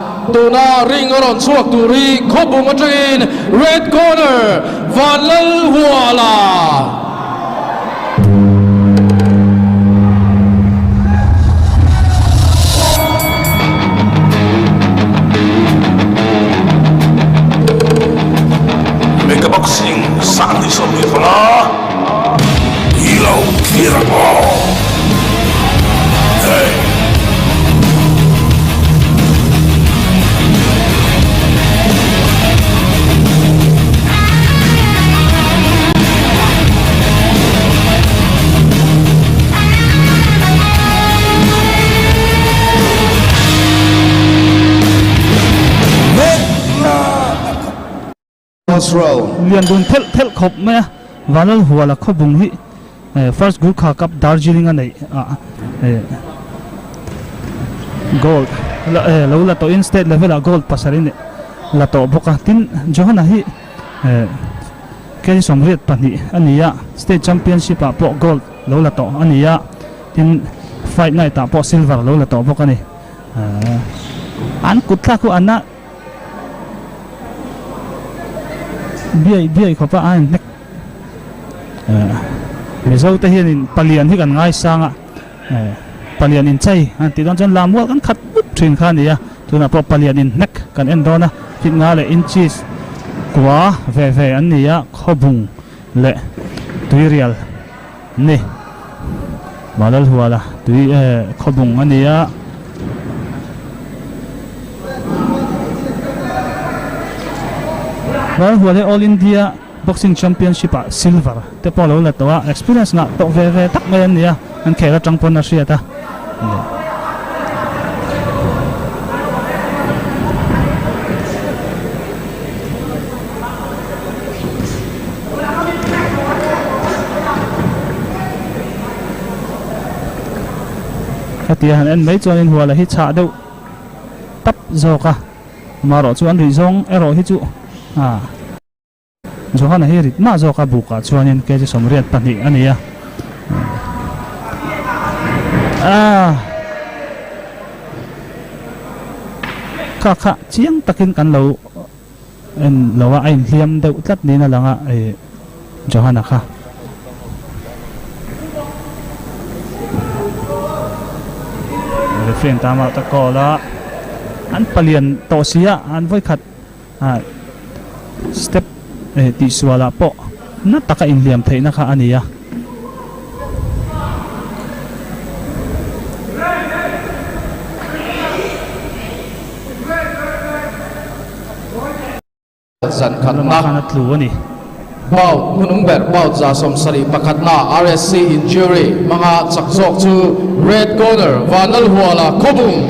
Tuna ring a rawn chhuak tur hi Khawbung atangin Red Corner Vanlalhuala. Mega Boxing 2025 i lo thlir ang aw. Hey! Lian dun thelh thelh khawp mai a, Vanlalhuala khawbung hi First Gurkha Cup Darjeeling a neih ah gold lo la tawhin state level ah gold pasarih la tawh bawk a, tin Johana hi kg 82 a ni a, state championship ah pawh gold lo la tawh a ni a, tin fight night ah pawh silver lo la tawh bawk a ni. An kut thlak chu an a. Biai biai khawpa a inhnek Mizo te hianin palian hi kan ngaisang a palian inchei an tih dawn chuan lammual kan khat up thin kha a ni a tunah pawh palian inhnek kan en dawn a fit nga leh inches kua ve ve an ni a khawbung leh tuirial an ni Malalhuala tui khawbung a ni a. Malalhuala hi All India Boxing Championship ah silver te pawh a lo la tawh a, experience ngah tawh ve ve tak mai an ni a, an khel atang pawn a hriat a. Hetia han en mai chuanin huala hi chhah deuh tap zawk a, amaherawh chu an rih zawng erawh hi chu ah Johana hi rit mah zawk a bukah chuanin kg 82 a ni a ah kha kha chiang takin kan lo En lo a, a inhliam deuh tlat niin a lang a, ih Johana kha. Referee an tam a, ta call a, an palian tawh si a, an vawikhat ah step eh tihsual ah pawh na taka inhliam theihna kha a ni a. Zan khatna Bout hmunung ber bout 71 na RSC Injury hmanga chak zawk chu Red Corner Vanlalhuala Khawbung.